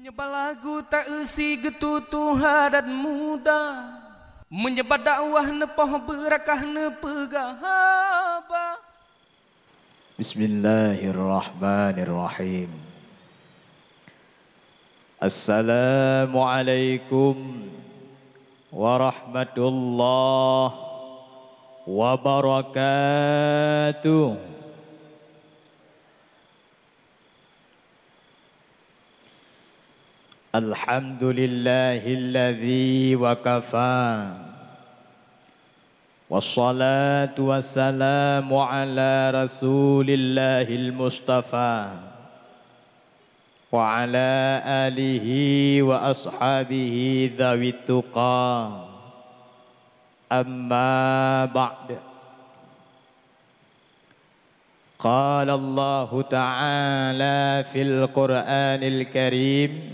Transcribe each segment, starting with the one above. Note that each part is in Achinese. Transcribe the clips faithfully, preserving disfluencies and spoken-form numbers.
Meunyoe bak lagu ta-eusi geututoe adat muda, meunyoe bak dakwah neupoh beurakah neupeugah haba. Bismillahirrahmanirrahim. Assalamualaikum warahmatullahi wabarakatuh. Alhamdulillahilladzi wa kafa. Wassalatu wassalamu ala Rasulillahil Mustafa wa ala alihi wa ashabihi dzawit tuqa. Amma ba'd. Qala Allahu ta'ala fil Qur'anil Karim,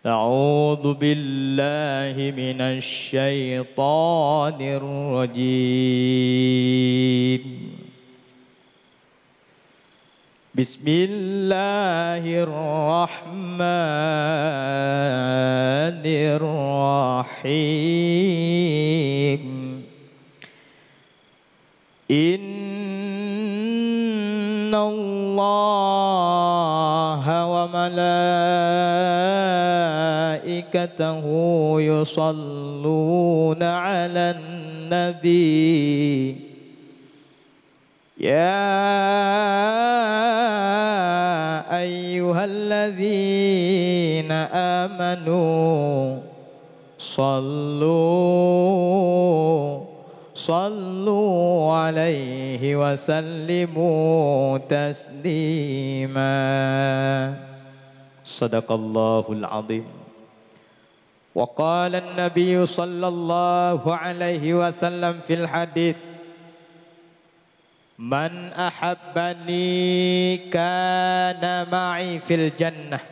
a'udzu billahi minasy syaithanir rajim. Bismillahirrahmanirrahim. Innallaha wa malaikatahu yusalluna 'alan nabi. Ya ayyuhalladzina amanu sallu, sallu 'alaihi wa sallimu taslima. Shadaqallahul 'azim. Wa qala an-nabiyyu sallallahu 'alaihi wasallam fil hadits, "Man ahabbani kana ma'i fil jannah."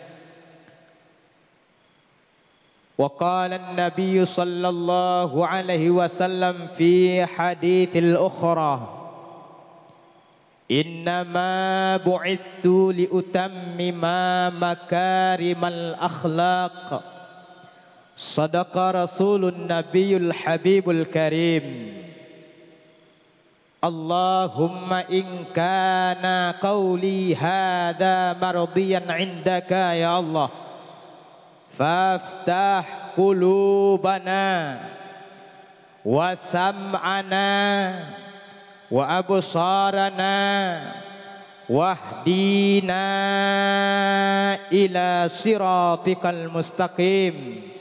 Wa qala an-nabiyyu sallallahu 'alaihi wasallam fi haditsil ukhra, "Innama bu'itstu liutammima makarimal akhlaq." Shadaqa Rasulun Nabiyul Habibul Karim. Allahumma in kana qauli hadza mardhiyan 'indaka ya Allah, faftah qulubana wa sam'ana wa absharana wahdina ila siratikal mustaqim.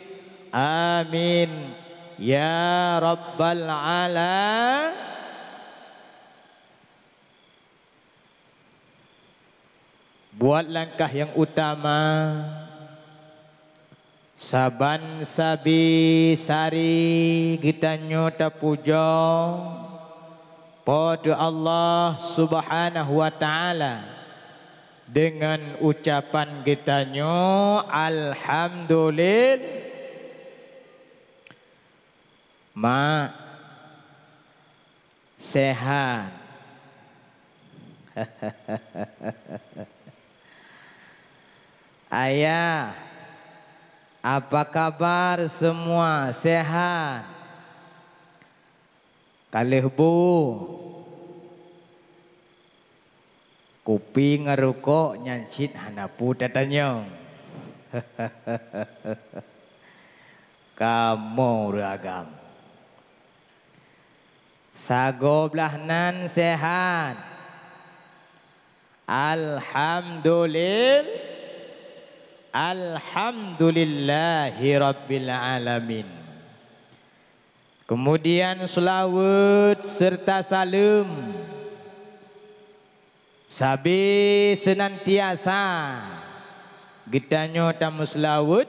Amin ya rabbal ala. Buat langkah nyang utama, saban sabe sari geutanyoe tapujoe Po teu Allah Subhanahu wa Ta'ala deungon ucapan geutanyoe, "Alhamdulil-," Mak, sehat. Ayah, apa kabar semua? Sehat? Ka lheueh bu? Kupi ngon rukok nyan cit hana peue tatanyong. Kamoe ureueng agam. Sagoe blaih nan sehat. Alhamdulil-, alhamdulillahi rabbil alamin. Keumudian seulaweuet seureuta saleuem sabe seunantiasa geutanyoe tameuseulaweuet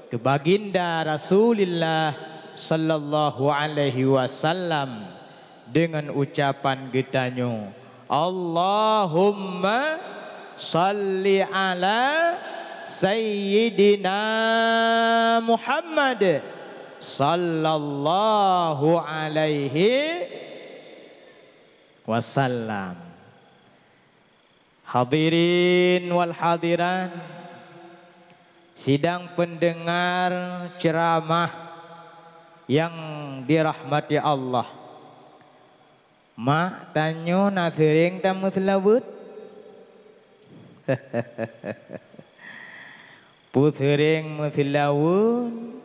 keu Baginda Rasulillah sallallahu alaihi wasallam deungon ucapan geutanyoe, "Allahumma shalli ala Sayyidina Muhammad sallallahu alaihi wasallam." Hadirin wal hadirat, Sidang pendengar ceramah yang dirahmati Allah. Mak, tanyoe na seuréng tameuseulaweuet? Peue seuréng meuseulaweuet,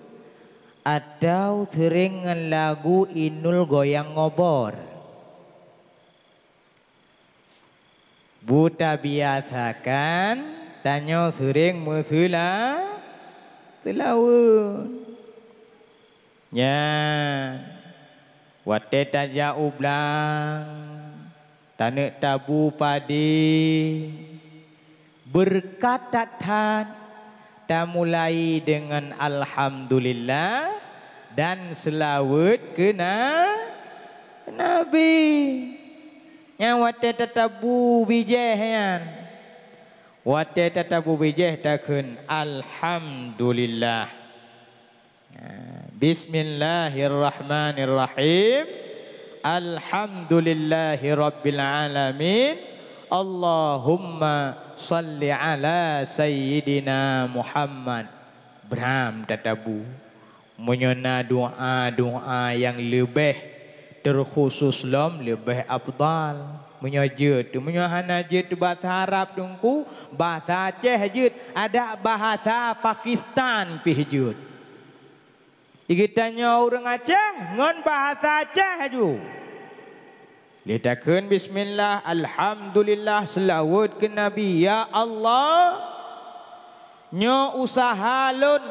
atawa seuréng ngon lagu inul goyang ngobor? Beutabiasakan tanyoe seuréng meuseula-, seulaweuet. Nyan, watée tajak u blang, taneuk tabu padé, beureukat that-that, tamulai deungon alhamdulillah dan seulaweuet keu na-, Nabi. Nyan watée tatabu bijéh nyan. Watée tatabu bijéh takheun, "Alhamdulillah." Bismillahirrahmanirrahim. Alhamdulillahirabbil alamin. Allahumma shalli ala sayyidina Muhammad. Bram tatabu. Meunyoe na doá-doá nyang leubeh teukhusos lom, leubeh afdal. Meunyoe jeuet, meunyoe hana jeuet basa Arab Teungku, basa Aceh jeuet, adak bahasa Pakistan pih jeuet. Di geutanyoe ureuëng Aceh ngon bahasa Aceh aju. Lé takheun bismillah, alhamdulillah, seulaweuet keu Nabi. Ya Allah, nyoe useuha lôn,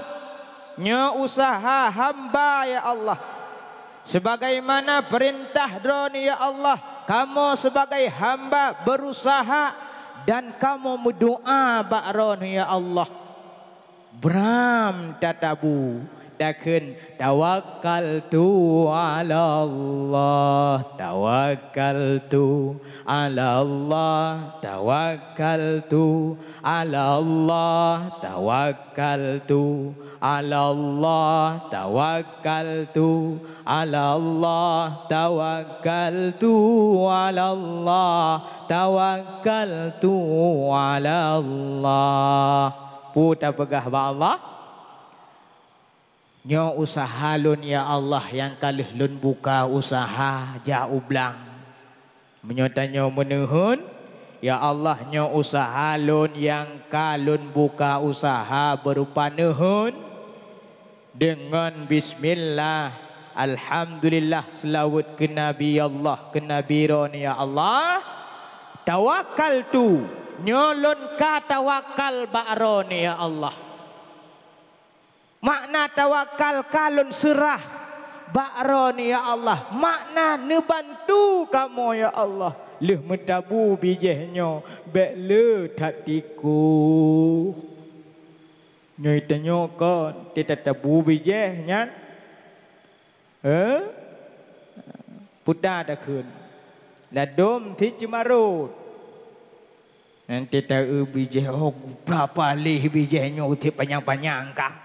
nyoe useuha hamba, ya Allah. Sebagaimana peurintah Droeneuh, ya Allah, kamoe sibagai hamba beuruseuha dan kamoe meudoá bak Droeneuh, ya Allah. Bram tatabu, takheun, "Tawakkaltu 'alallah, tawakkaltu 'alallah, tawakkaltu 'alallah, tawakkaltu 'alallah, tawakkaltu 'alallah, tawakkaltu 'alallah, tawakkaltu 'alallah." Peue tapeugah bak Allah? "Nyoe useuha lôn, ya Allah, nyang ka lheueh lôn buka useuha jak u blang." Meunyoe tanyoe meuneuheun, "Ya Allah, nyoe useuha lôn nyang ka lôn buka useuha beurupa neuheun." Deungon bismillah, alhamdulillah, seulaweuet keu Nabi Allah, keu Nabi Droeneuh, ya Allah. Tawakkaltu, nyoe lôn ka tawakal bak Droeneuh, ya Allah. Makna tawakal ka lôn seurah bak Droeneuh, ya Allah. Makna neubantu kamoe, ya Allah. Lheueh meutabu bijéh nyoe, bék le that tikoh. Nyoe tanyoe kon, teuh tatabu bijéh nyan. Eh? Puta takheun. Ladom sit ceumarot. Nanti taeu bijéh, oh, beurapa lé bijéh nyoe sit panyang-panyang kah.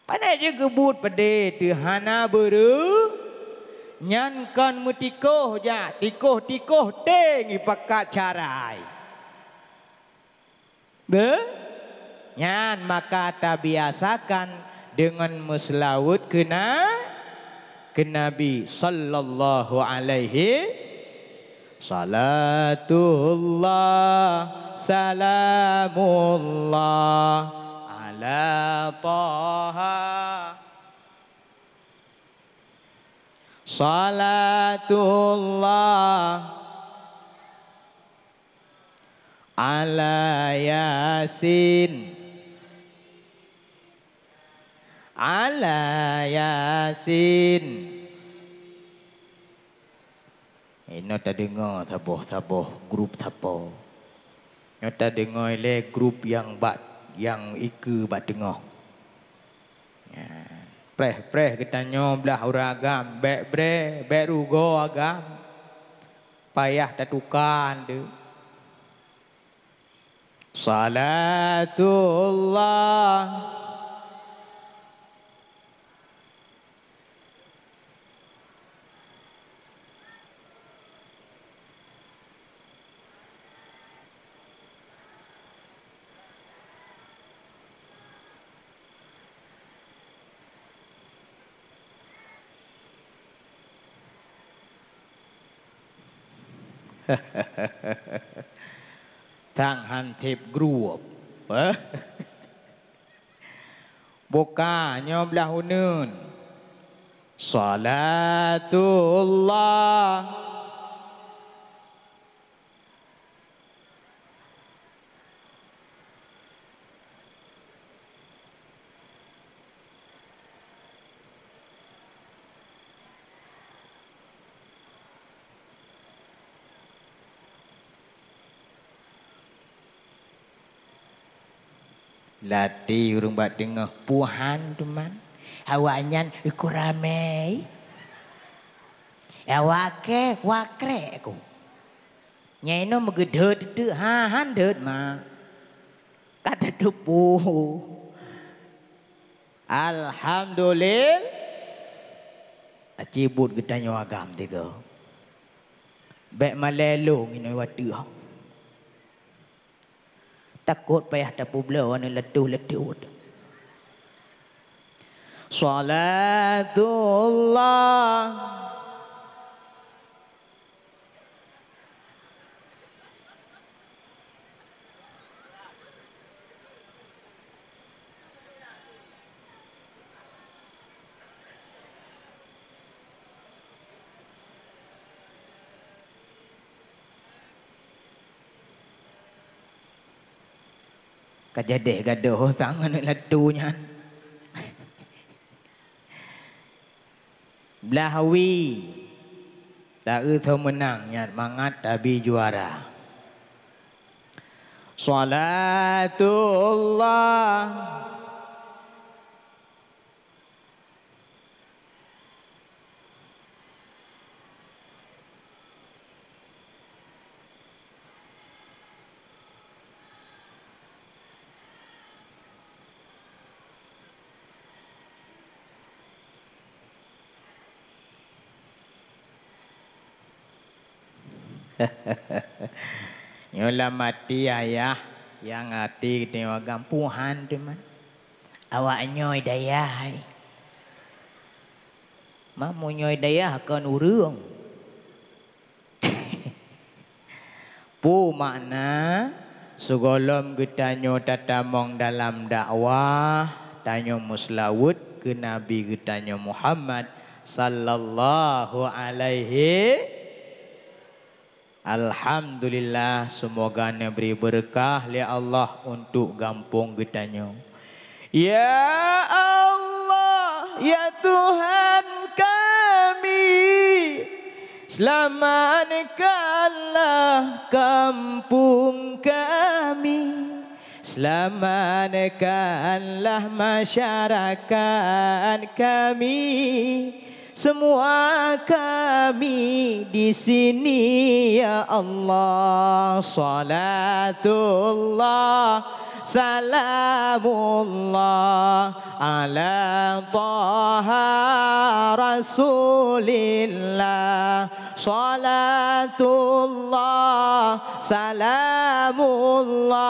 Pane jeuet geubuet peudeh teuh hana beureu, nyan kon meutikoh jak, tikoh-tikoh teng ipakat carai. Beuh? Nyan maka tabiasakan deungon meuseulaweuet keu na-, keu Nabi sallallahu alaihi. Salatullah, salamullah ala Taha. Salatullah ala Yasin. Ala Yasin. Inoe tadeungoe saboh-saboh grup sapo. Nyoe tadeungoe lé grup nyang bak, nyang ikeue bak teungoh. Nyan. Preh-preh geutanyoe blah uroe agam, bék breh, bék rugoe agam. Payah tatuka deuh. Salatullah. Tang han teb grup. Buka nyoe blah uneun. Salatullah. Lati ureuëng bak teungoh puhan teuma. Awaknyan uko ramé. Awakée wakrek ku. Nyai nyoe meugeudhôt teuk, ha, han deuet ma. Ka tateupeue. Alhamdulil-, aci buet geutanyoe agam tiga. Bék malée lôn inoe wateuh. Takot payah tapeubloe aneuk latuh-latuh. Salatullah. Ka jadeh gadoh tangan latu nyan. Blah wie, taeu tho meunang nyan mangat tabi juara. Salatullah. Nyoe lam até ayah nyang até geutanyoe agam puhan teuma. Awak nyoe dayah hai. Mamu nyoe dayah kon ureuëng. Peue makna sigohlom geutanyoe tatamong dalam dakwah, tanyoe meuseulaweuet keu Nabi geutanyoe Muhammad sallallahu alaihi. Alhamdulillah, seumoga neubri beureukat lé Allah untuk gampông geutanyoe. Ya Allah, ya Tuhan kami, selamatkanlah kampung kami, selamatkanlah masyarakat kami. Semua kami di sini, ya Allah. Salatullah, salamullah, ala Taha Rasulillah. Salatullah, salamullah,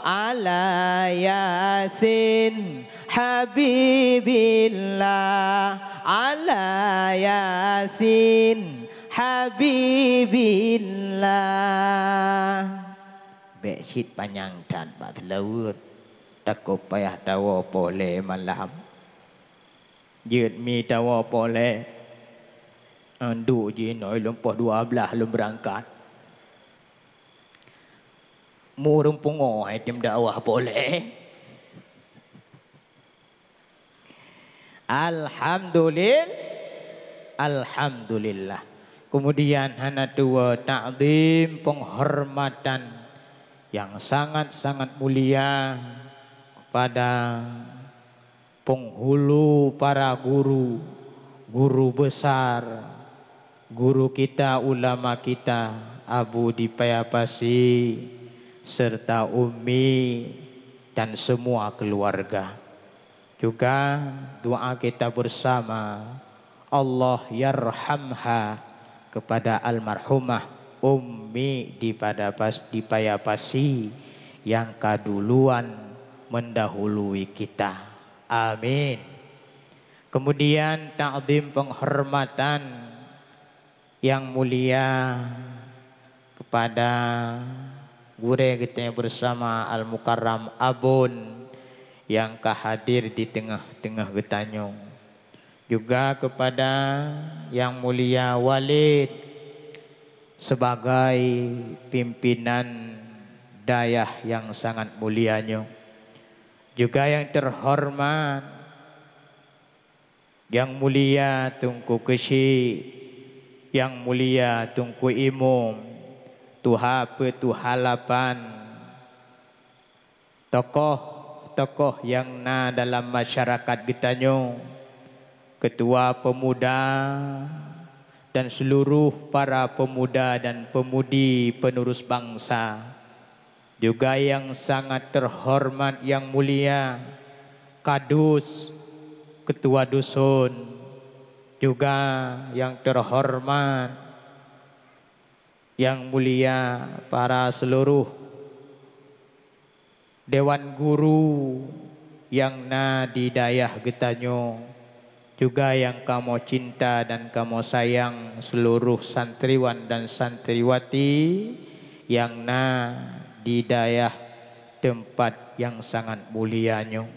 ala Yasin Habibillah, ala Yasin Habibillah. Bék cit panyang that bak seulaweuet, takot payah tawoe poh lhée malam. Jeuet mi tawoe poh lhée, duek jinoe lom poh dua blaih lom beurangkat. Mureumpung hai tem dakwah poh lhée. Alhamdulil-, alhamdulillah. Kemudian hana tuwoe takzim penghormatan yang sangat-sangat mulia kepada penghulu para guru, guru besar, guru kita, ulama kita, Abu di Paya Pasi, serta Umi dan semua keluarga. Juga doa kita bersama, Allah yarhamha, kepada almarhumah Ummi di Pada Pas-, di Paya Pasi yang kaduluan mendahului kita. Amin. Kemudian takzim penghormatan yang mulia Pada gurée geutanyoe bersama Al-Mukarram Abon nyang ka hadir di teungoh-teungoh geutanyoe. Juga kepada Yang Mulia Walid sebagai pimpinan dayah nyang sangat mulia nyoe. Juga yang terhormat Yang Mulia Teungku Keuchik, Yang Mulia Teungku Imum, tuha peuet tuha lapan, tokoh-tokoh nyang na dalam masyarakat geutanyoe, ketua pemuda, dan seluruh para pemuda dan pemudi penerus bangsa. Juga yang sangat terhormat yang mulia Kadus, Ketua Dusun, juga yang terhormat yang mulia para seluruh dewan guru yang na di dayah geutanyoe, juga yang kamoe cinta dan kamoe sayang seluruh santriwan dan santriwati yang na di dayah tempat yang sangat mulia nyoe.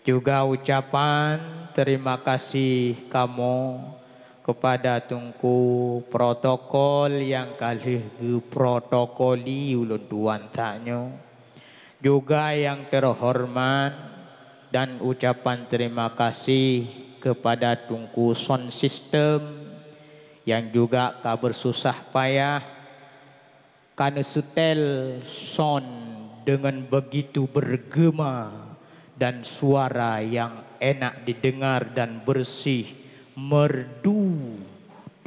Juga ucapan terima kasih kamoe kepada Teungku protokol nyang ka lheueh geuprotokoli ulôn tuan tanyoe. Juga yang terhormat dan ucapan terima kasih kepada Teungku sound system yang juga ka bersusah payah, ka neusetel sound dengan begitu bergema dan suara yang enak didengar dan bersih, merdu,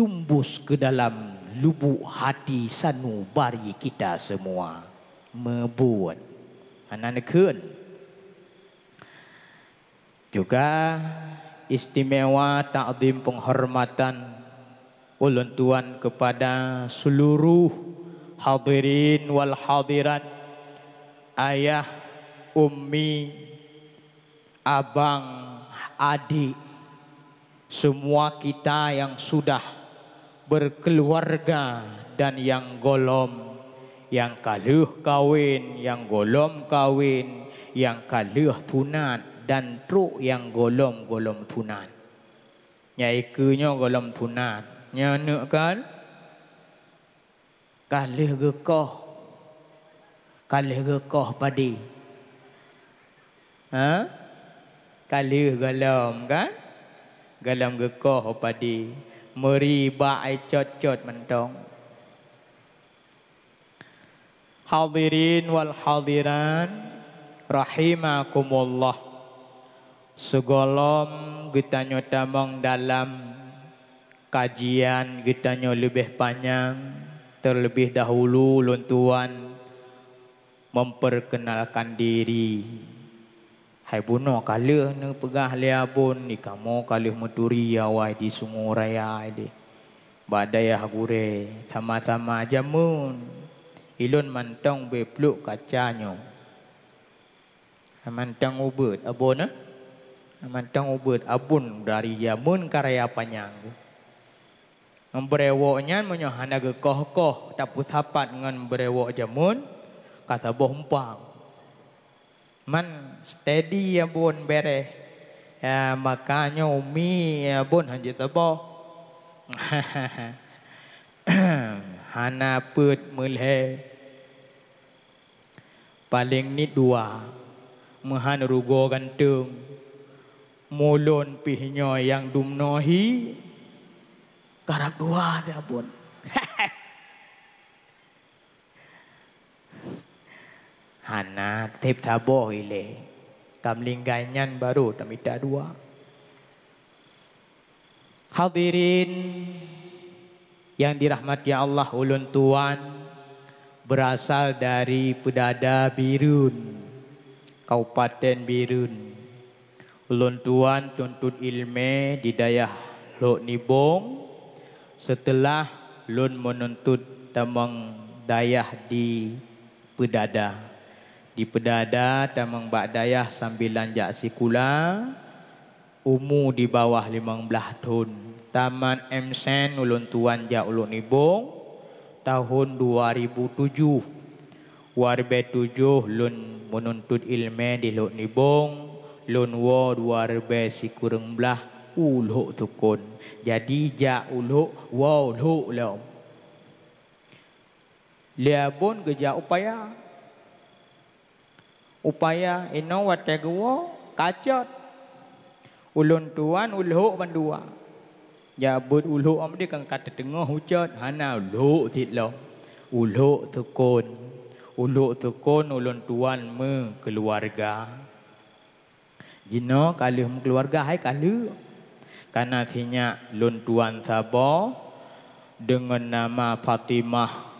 tumbus ke dalam lubuk hati sanubari kita semua. Meubuet. Hana neukheun. Juga istimewa takzim penghormatan ulôn tuan kepada seluruh hadirin wal hadirat, ayah, ummi, abang, adik, semua kita yang sudah berkeluarga dan yang golom, yang ka lheueh kawén, yang golom kawén, yang ka lheueh sunat, dan trok yang golom-golom sunat. Nyang ikeue nyoe golom sunat. Nyoe neuk kan? Ka lheueh geukoh. Ka lheueh geukoh padé. Ha? Ka lheueh golom kan? Golom geukoh padé. Meuri bak ai cot-cot mantong. Hadirin wal hadirat rahimakumullah. Sigohlom geutanyoe tamong dalam kajian geutanyoe leubeh panyang, terlebih dahulu lôn tuan memperkenalkan diri. Hai bunoe ka lheueh neupeugah lé Abon, di kamoe ka lheueh meuturi awai di Sungai Raya deh. Bak dayah gurée, sama-sama jameun. Ilôn mantong beupluk kaca nyoe. Mantong ubeuet Abon, eh? Mantong ubeuet Abon dari jameun ka raya panyang. Ngon beurewok nyan meunyoe hana geukoh-koh tapeusapat ngon beurewok jameun, ka saboh umpang. Man steady Abon bereh. Ya, maka nyoe umi Abon hanjeuet saboh. Hana peuet meulhée. Paleng niet dua. Meuhan rugoe ganteueng. Mulôn pih nyoe nyang dumnoe hi. Karab dua teuh Abon. Hana teb saboh ilée. Ka meulinggai nyan barô tamita dua. Hadirin yang dirahmati Allah, ulôn tuan berasal dari Peudada Bireuen, Kabupaten Bireuen. Ulôn tuan tuntot ileumé di dayah Lhok Nibong, seuteulah lôn meununtot tamong dayah di Peudada. Di Peudada tamong bak dayah sambilan jak sikula, umu di bawah limong blaih thon. Tamat M Sen ulôn tuan jak Lhok Nibong, tahun dua ribu tujoh. Dua ribèe tujoh lôn meununtut ileumèe di Lhok Nibong, lôn woe dua ribèe sikureueng blaih u Lhok Sukon. Jadi jak u Lhok, woe u Lhok lom. Lé Abon geujak u Paya. U Paya inoe watèe geuwoe ka cot. Ulôn tuan u Lhok bandua. Jak beuet u Lhok, am di kan ka teuteungoh u cot, hana u Lhok cit lom. U Lhok Sukon. U Lhok Sukon ulôn tuan meukeuluwarga. Jinoe ka lheueh meukeuluwarga hai ka lheueh. Ka na sinyak lôn tuan saboh deungon nama Fatimah,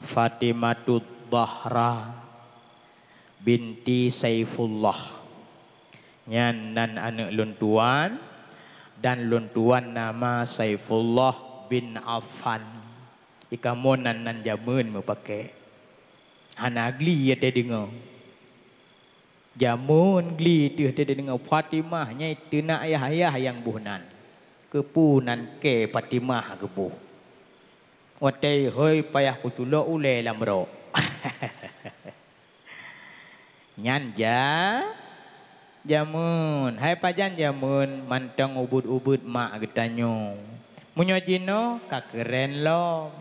Fatimatuz Zahra binti Saifullah. Nyan nan aneuk lôn tuan, dan lôn tuan nama Saifullah bin Affan. Di kamoe nan, nan jameun meupakè. Hana gli watèe deungoe. Jameun gli teuh watèe deungoe Fatimah nyan teunak ayah-ayah nyang boh nan. Keupeue nan kèe Fatimah geuboh. Watèe hôi payah kuculok ulèe lam rok. Nyan ja, jameun. Hai pajan jameun mantong ubit-ubit mak geutanyoe. Meunyoe jinoe ka keuren lom.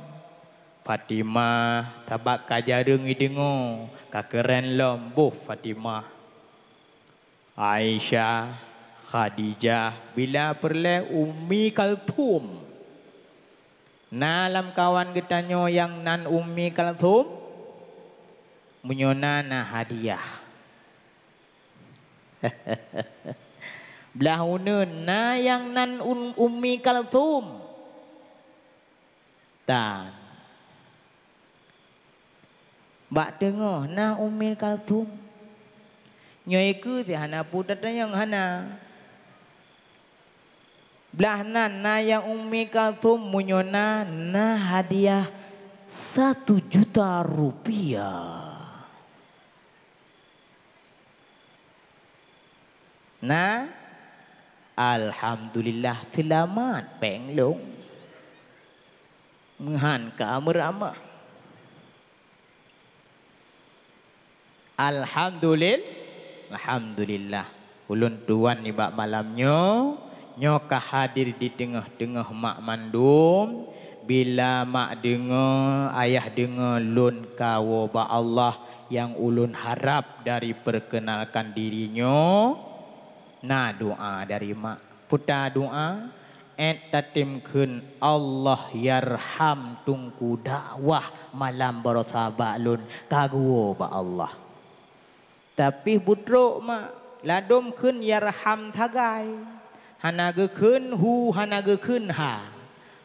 Fatimah, sabab ka jareueng ideungoe, ka keuren lom boh Fatimah. Aisyah, Khadijah, bila peureulèe Ummi Kalthum. Na lamkawan geutanyoe nyang nan Ummi Kalthum? Meunyoe na, na hadiah. Blaih uneuen na nyang nan Un-, Ummi Kalthum. Tan. Bak teungoh na Ummi Kalthum. Nyoe keue si hana peue tatanyong hana. Blaih nan na nyang Ummi Kalthum, meunyoe na, na hadiah satu juta rupiah. Na, alhamdulillah seulamat péng lôn. Meuhan ka meuramah. Alhamdulil-, alhamdulillah. Ulôn tuan nibak malam nyoe, nyoe ka hadir di teungoh-teungoh mak mandum. Bila mak deungoe, ayah deungoe lôn ka woe bak Allah nyang ulôn harab dari peukeunalkan diri nyoe, na doa dari mak. Peue ta doa, èt tatem kheun, "Allah yarham Teungku Dakwah malam baroesa bak lôn ka geuwoe bak Allah." Tapi beutrok mak, ladôm kheun yarham sagai. Hana geukheun hu, hana geukheun ha.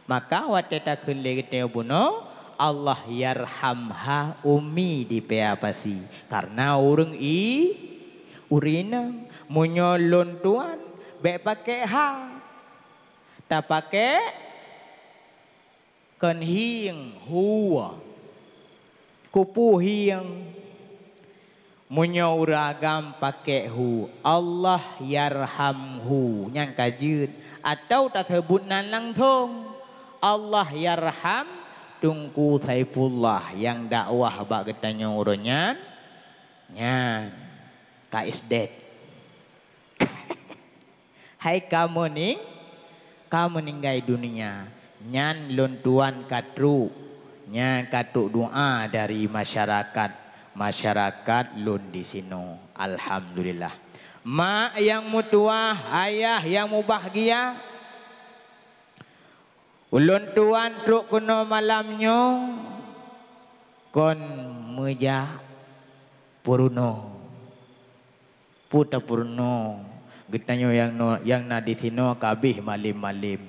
Maka watèe takheun lé geutanyoe bunoe, Allah yarhamha ummi di Paya Pasi. Karena ureueng i-, ureueng inong. Meunyoe lôn tuan, bèk pakè ha. Tapakè kon hieng, hu. Kupu hieng. Meunyoe ureueng agam pakè hu, Allah yarhamhu, nyan ka jeuet. Atau taseubut nan langsong, Allah yarham Teungku Saifullah nyang dakwah bak geutanyoe uroe nyan, nyan ka is dead. Hai ka meuning-, ka meuninggai dunia, nyan lôn tuan ka trok, nyan ka trok doa dari masyarakat, masyarakat lôn disinoe. Alhamdulillah. Mak nyang meutuwah, ayah nyang mubahgia, ulôn tuan trok keunoe malam nyoe kon meujak peurunoe. Peue tapeurunoe, geutanyoe nyang no-, nyang na disinoe ka abéh malem-malem.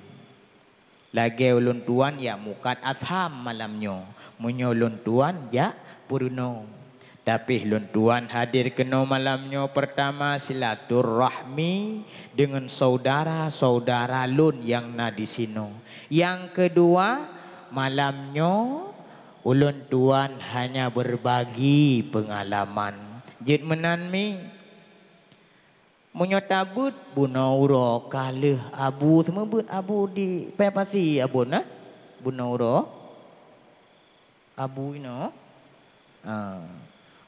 Lagèe ulôn tuan jak mukat asam malam nyoe, meunyoe ulôn tuan jak peurunoe. Tapi lôn tuan hadir keunoe malam nyoe, peurtama silaturahmi deungon saudara-saudara lôn nyang na disinoe. Nyang keudua, malam nyoe ulôn tuan hanya berbagi peungalaman. Jeuet meunan mi. Meunyoe tabeuet bunoe uroe ka lheueh abu, seumeubeuet abu di Paya Pasi abon, na? Bunoe uroe. Abu inoe. Ha.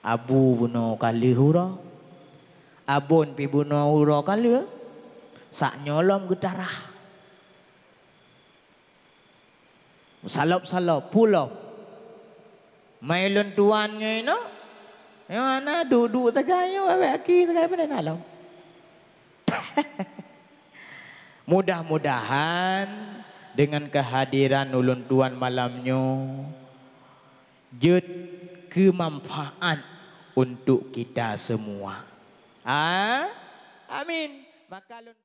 Abu bunoe ka lheueh uroe. Abon pih bunoe uroe ka lheueh. Sak nyoe lom geutarah. Salop-salop, pulo. Mai lôn tuan nyoe inoe. Nyoe hana duek-duek sagai nyoe, wék aki sagai, pane na lom. Mudah-mudahan dengan kehadiran ulôn tuan malam nyoe jeuet keu manfaat untuk kita semua. Ha? Amin. Maka lôn